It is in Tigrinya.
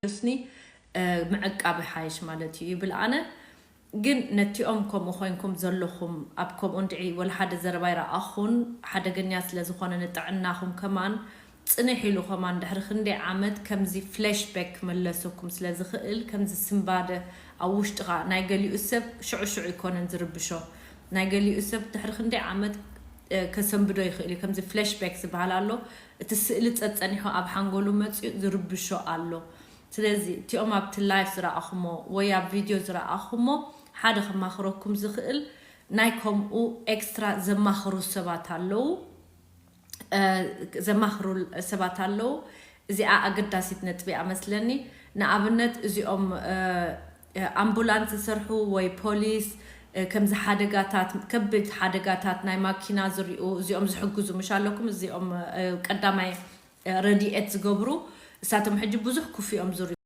ዮስኒ ምዕቃብ ይሓይሽ ማለት እዩ ይብል ኣነ። ግን ነቲኦም ከምኡ ኮይንኩም ዘለኹም ኣብ ከምኡ እንድዒ ወላ ሓደ ዘረባ ይረኣኹን ሓደገኛ ስለ ዝኾነ ንጥዕናኹም ከማን ጽንሕ ኢሉ ከማን ድሕሪ ክንደይ ዓመት ከምዚ ፍላሽባክ ክመለሰኩም ስለ ዝኽእል ከምዚ ስንባደ ኣብ ውሽጥኻ ናይ ገሊኡ ሰብ ሽዑ ሽዑ ይኮነን ዝርብሾ ናይ ገሊኡ ሰብ ድሕሪ ክንደይ ዓመት ከሰንብዶ ይኽእል እዩ። ከምዚ ፍላሽባክ ዝበሃል ኣሎ። እቲ ስእሊ ጸጸኒሑ ኣብ ሓንጎሉ መጽኡ ዝርብሾ ኣሎ። ስለዚ እቲኦም ኣብቲ ላይፍ ዝረኣኹሞ ወይ ኣብ ቪድዮ ዝረኣኹሞ ሓደ ከማኽረኩም ዝኽእል ናይ ከምኡ ኤክስትራ ዘማኽሩ ሰባት ኣለዉ። ዘማኽሩ ሰባት ኣለዉ። እዚኣ ኣገዳሲት ነጥቢ እያ መስለኒ። ንኣብነት እዚኦም ኣምቡላንስ ዝሰርሑ ወይ ፖሊስ ከምዚ ሓደጋታት ከቢድ ሓደጋታት ናይ ማኪና ዝሪኡ እዚኦም ዝሕግዙ ምሽ ኣለኩም እዚኦም ቀዳማይ ረድኤት ዝገብሩ እሳቶም ሕጂ ብዙሕ ክፉ እዮም ዝሪኡ።